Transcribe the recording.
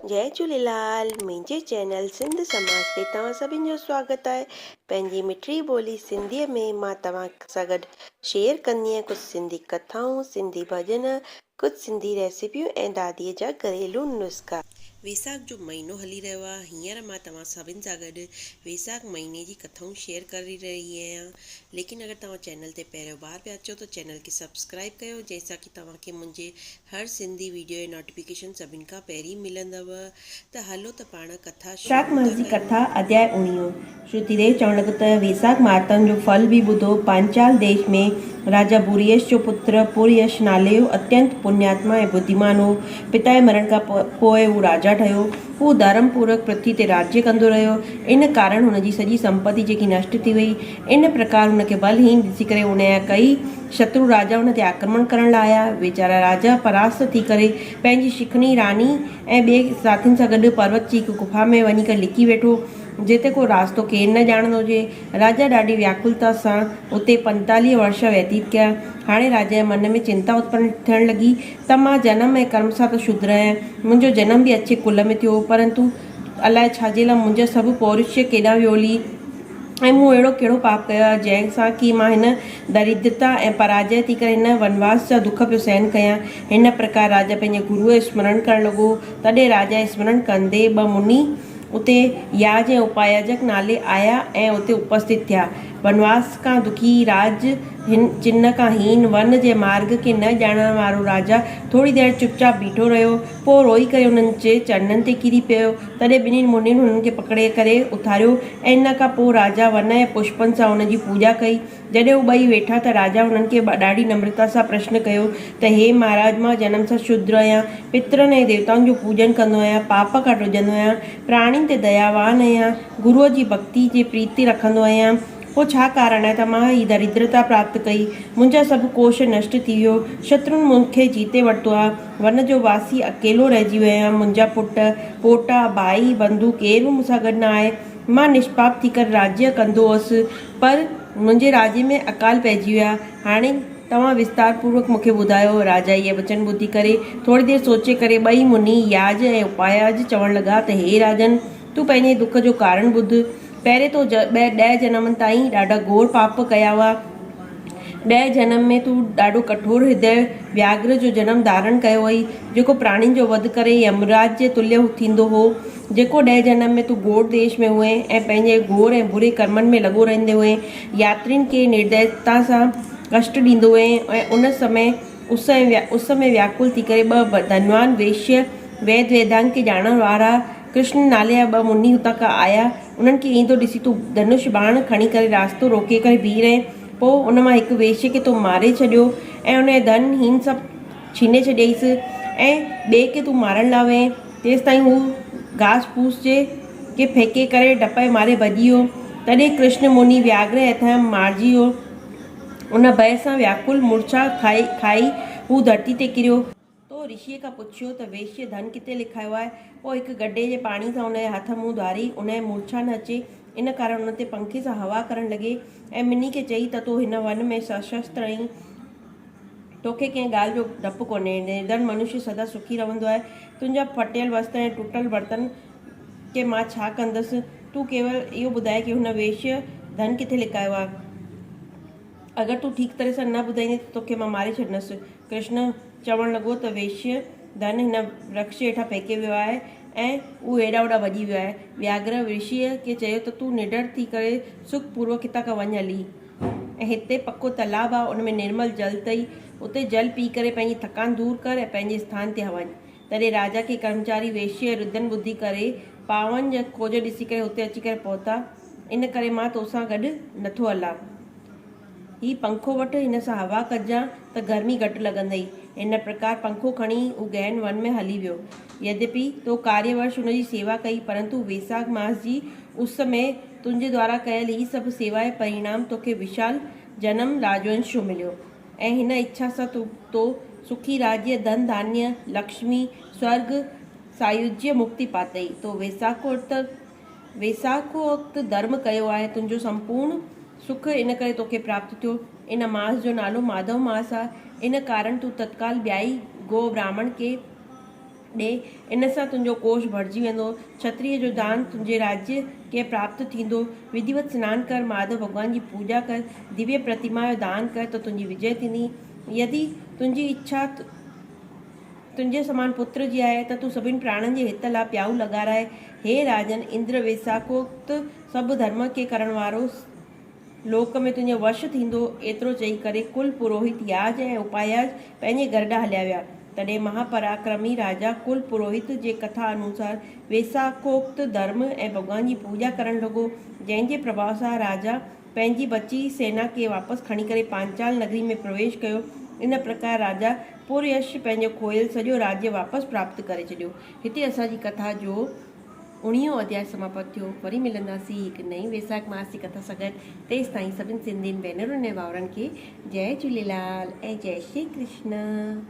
جئي جهوليلال منهنجي چينل سنڌ سماج تي توهان سڀن جو سواگت آهي پنهنجي مٺڙي ٻولي سنڌي ۾ مان توهان سان گڏ شيئر ڪندي آهيان ڪجهه سنڌي ڪٿائون سنڌي ڀڄن ڪجهه سنڌي ريسيپيون ۽ دادي جا گهريلو نسخا. ويساک جو مهينو هلي رهيو آهي هينئر مان توهان سڀن سان گڏ ويساک مهيني جي ڪٿائون شيئر ڪري رهي آهيان ليڪن اگر توهان چينل تي پهريون بار پيا اچو ته چينل کي سبسڪرائب ڪيو جنهن سان ڪي توهان کي منهنجي هر سنڌي ويڊيو جي نوٽيفڪيشن سڀن کان پهرين ملندو ته هلو ته پاڻ ڪٿا ويساک شروع ماس ٿا جي ڪيون. ڪٿا، اڌياء اوڻيهون. شروتيديو چوڻ لڳو ته، ويساک مهاتم جو ڦل به ٻڌو، پانچال ديش ۾ راجا ڀوريش جو پتر پوريش نالي جو اتينت پڃاتما ۽ ٻڌيمان هو. پتا جي مرڻ کان پوء هو راجا ٺهيو. هو ڌرم پوروڪ پرٿوي تي راجيه ڪندو رهيو. ان ڪارڻ هن جي سڄي سمپتي جيڪي نشٽ ٿي وئي. ان پرڪار هن کي ٻلهين ڏسي ڪري ان جا ڪئي شترو راجا هن تي آڪرمڻ ڪرڻ لاء آيا. ويچارا راجا پراست ٿي ڪري پنهنجي شکڻي راڻي ۽ ٻئي ساٿين سان گڏ پروت جي هڪ گفا ۾ وڃي ڪري لڪي ويٺو، جتي ڪو راستو ڪير نه ڄاڻندو هجي. راجا ڏاڍي وياڪلتا سان اتي 45 ورش ويتيت ڪيا. هاڻي راجا جي من ۾ چنتا اتپن ٿيڻ لڳي ته مان جنم ۽ ڪرم سان ته شودر آهيان. منهنجو جنم به اڇي ڪل ۾ ٿيو هو، پرنتو الائي ڇا جي لاء منهنجا سڀ پورشيه ڪيڏانهن ويو هلي ۽ مون اهڙو ڪهڙو پاپ ڪيو آهي، جنهن سان ڪي مان هن دريدرتا ۽ پراجئه ٿي ڪري هن ونواس جا دک پيو سهن ڪيان. هن پرڪار راجا پنهنجي گروء جو سمرڻ ڪرڻ لڳو. تڏهن راجا جي سمرڻ ڪندي ٻه مني اتي ياج ۽ اپاياجڪ نالي آيا ۽ اتي اپسٿت ٿيا. ونواس کان دکي، راج هن چنهه کان هين، ون جي مارڳ کي نه ڄاڻڻ وارو راجا ٿوري دير چپ چاپ بيٺو رهيو. پوء روئي ڪري انهن جي چرنن تي ڪري پيو. تڏهن ٻنهين منين هنن کي پڪڙي ڪري اٿاريو ۽ ان کان پوء راجا ون ۽ پشپن سان هن جي پوڄا ڪئي. جڏهن هو ٻئي ويٺا ته راجا هنن کي ڏاڍي نمرتا سان پرشن ڪيو ته هي مهاراج! مان جنم سان شودر آهيان، پترن ۽ ديوتائن جو پوڄن ڪندو آهيان، پاپ کان ڊڄندو آهيان، پراڻين تي دياوان آهيان، گروء جي ڀڳتي جي پريتي رکندو آهيان، پوء ڇا ڪارڻ آهي ته مان هي دريدرتا پراپت ڪئي؟ منهنجا سڀ ڪوش نشٽ ٿي ويو، شترن مون کي جيتي ورتو آهي، ون جو واسي اڪيلو رهجي ويو آهيان، منهنجا پٽ، پوٽا، ڀائي، بنڌو ڪير به مون سان گڏ نه آهي، مان نشپاپ ٿي ڪري راجيه ڪندو هوس، پر منهنجي راجيه ۾ اڪال پئجي ويو آهي، هاڻي توهان وستار پوروڪ مون کي ٻڌايو. راجا اهي وچن ٻڌي ڪري ٿوري دير سوچي ڪري ٻئي مني ياج ۽ اپاياج چوڻ لڳا ته هي راجن! تون پنهنجي دک جو ڪارڻ ٻڌ. پهرين تو ڏهه جنمن تائين ڏاڍا گهور پاپ ڪيا هئا. ڏهه جنم ۾ تون ڏاڍو ڪٺور هردي وياگهر جو جنم ڌارڻ ڪيو هئي، جيڪو پراڻين جو وڌ ڪري يمراج جي تليه ٿيندو هو. جيڪو ڏهه جنم ۾ تون گهور ديش ۾ هئين ۽ پنهنجي گهور ۽ بري ڪرمن ۾ لڳو رهندي هئين، ياترين کي نردئتا سان ڪشٽ ڏيندو هئين ۽ ان سمي اس ۽ اس ۾ وياڪل ٿي ڪري ٻه ڌنوان ويشيه ويد ويدانگ کي ڄاڻڻ وارا ڪرشن نالي جا ٻه مني اتان کان آيا. انهن کي ايندو ڏسي تون ڌنش ٻاڻ کڻي ڪري راستو روڪي ڪري بيهي رهين. پوء ان مان هڪ ويشيه کي تو ماري ڇڏيو ۽ ان جو ڌن هين سڀ ڇيني ڇڏيائيس ۽ ٻئي کي تون مارڻ لاء وئين. تيستائين هو گاس پوس جي کي ڦيڪي ڪري ڊپ جي ماري ڀڄي ويو. تڏهن ڪرشن مني وياگهر جي هٿان مارجي ويو. ان ڀئه سان وياڪل مورڇا کائي هو ڌرتي تي ڪريو. تو رشيء کان پڇيو ته ويشيه ڌن ڪٿي لکايو آهي؟ پوء هڪ گڊي جي پاڻي سان ان جي هٿ منهن ڌوئاري، ان جي مورڇا نه اچي، ان ڪارڻ ان تي پنکي سان هوا ڪرڻ لڳي ۽ مني کي چئي ته تون هن ون ۾ سشستر آهين، توکي ڪنهن ڳالهه جو ڊپ ڪونهي. نردن منشيه سدا سکي رهندو آهي. تنهنجا ڦٽيل وستر ۽ ٽٽل برتن کي مان ڇا ڪندس؟ تون ڪيول اهو ٻڌاء ڪي هن ويشيه ڌن ڪٿي لڪايو آهي؟ اگر تون ٺيڪ طرح سان نه ٻڌائيندين ته توکي مان ماري ڇڏندس. ڪرشن چوڻ لڳو ته ويشيه ڌن هن ورڪش هيٺان ڦيڪي ويو آهي ۽ اهو هيڏانهن هوڏانهن ڀڄي ويو آهي. وياگهر رشيء کي چيو ته تون نڊر ٿي ڪري سک پوروڪ هتان کان وڃ هلي ۽ هتي پڪو تلاب آهي ان ۾ نرمل جل اٿئي اتي جل پي ڪري پنهنجي ٿڪان دور ڪر ۽ پنهنجي اسٿان تي وڃ. تڏهن راجا کي ڪرمچاري ويشيه ردن ٻڌي ڪري پاون جا کوج ڏسي ڪري هتي اچي ڪري پهتا. ان ڪري مان توسان گڏ نٿو هلان. هي پنکو وٺ، هن سان هوا ڪجان ته گرمي گهٽ لڳندئي. هن پرڪار پنکو کڻي هو گهن ون ۾ هلي ويو. يديپي تو ڪاريه ورش هن جي سيوا ڪئي، پرنتو ويساک ماس جي اس ۾ تنهنجي دوارا ڪيل هي سڀ سيوا جو پريڻام توکي وشال جنم راجونش جو مليو ۽ هن اڇا سان تو سکي راجيه، ڌن ڌانيه، لڪشمي، سورڳ، سايوجيه مڪتي پاتئي. تو ويساکوتر ويساکوقت ڌرم ڪيو آهي، تنهنجو سمپورڻ سک ان ڪري توکي پراپت ٿيو. ان ماس جو نالو ماڌو ماس آهي. ان ڪارڻ تون تتڪال ٻيائي گو براهمڻ کي ڏي، ان سان تنهنجو ڪوش ڀرجي ويندو. ڇتريء جو دان تنهنجي راجيه کي پراپت ٿيندو. وڌيوت سنان ڪر، ماڌو ڀڳوان جي پوڄا ڪر، دويه پرتما جو دان ڪر ته تنهنجي وجئه ٿيندي. يدي تنهنجي اڇا تنهنجي سمان پتر جي آهي ته تون سڀني پراڻن جي هت لاء پيائو لڳارائي. هي راجن! اندر ويساکوڪت سڀ ڌرم کي ڪرڻ وارو لوڪ ۾ تنهنجو وش ٿيندو. ايترو چئي ڪري ڪل پروهت ياج ۽ اپاياج پنهنجي گهر ڏانهن هليا ويا. تڏهن مهاپراڪرمي راجا ڪل پروهت جي ڪٿا انوسار ويساکوڪت ڌرم ۽ ڀڳوان جي پوڄا ڪرڻ لڳو، جنهن جي پرڀاء سان راجا پنهنجي بچي سينا کي واپس کڻي ڪري پانچال نگري ۾ پرويش ڪيو. ان پرڪار راجا پوريش پنهنجو کويل سڄو راجيه واپس پراپت ڪري ڇڏيو. هتي اسان جي ڪٿا جو اوڻيهون اڌياء سماپت ٿيو. وري ملنداسين هڪ نئين ويساک ماس جي ڪٿا سان گڏ. تيستائين سڀن سنڌين ڀينرن ۽ ڀائرن کي جئي جهوليلال ۽ جئي شري ڪرشن.